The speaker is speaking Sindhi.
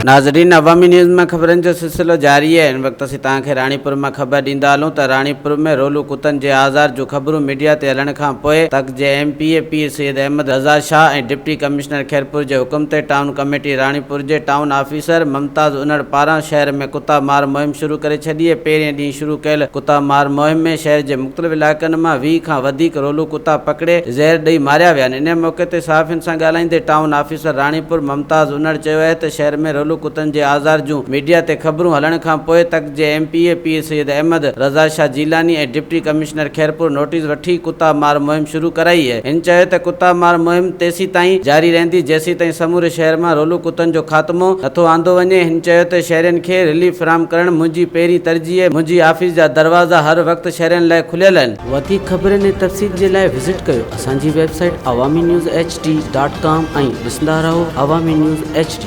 ناظرين عوامي نيوز مان خبرن جو سلسلو جاري آهي هن وقت اسين توهان کي راڻيپور مان خبر ڏيندا هلون ته راڻيپور ۾ رولو ڪتن جي آزار جون خبرون ميڊيا تي هلڻ کان پوء تڪ جي M P A Pir Syed Ahmed Raza Shah ۽ deputy commissioner Khairpur جي حڪم تي ٽائون ڪميٽي راڻيپور جي ٽائون آفيسر ممتاز انڙ پاران شهر ۾ ڪتا مار مهم شروع ڪري ڇڏي پهرين ڏينهن شروع ڪيل ڪتا مار مهم ۾ شهر جي مختلف علائقن مان 20 کان وڌيڪ رولو ڪتا پڪڙي زهر ڏئي ماريا ويا آهن انهي موقعي تي صحافين سان ڳالهائيندي ٽائون آفيسر راڻيپور ممتاز انڙ چيو آهي ته شهر ۾ رولو ڪتن جي آزار جون ميڊيا تي خبرون هلڻ کان پوء تڪ جي M P A Pir Syed Ahmed Raza Shah Jilani ۽ deputy commissioner Khairpur notice وٺي ڪتا مار مهم شروع ڪرائي آهي هن چيو ته ڪتا مار مهم تيسيتائين جاري رهندي جيسيتائين سموري شهر مان رولو ڪتن جو خاتمو نٿو آندو وڃي هن چيو ته شهرين کي رليف فراهم ڪرڻ منهنجي پهرين ترجيح منهنجي آفيس جا دروازا هر وقت شهرين لاء کليل آهن. وڌيڪ خبرن ۽ تفصيل جي لاء وزٽ ڪيو اسان جي website Awami news H D dot com ۽ ڏسندا رهو عوامي نيوز ايڇ ڊي.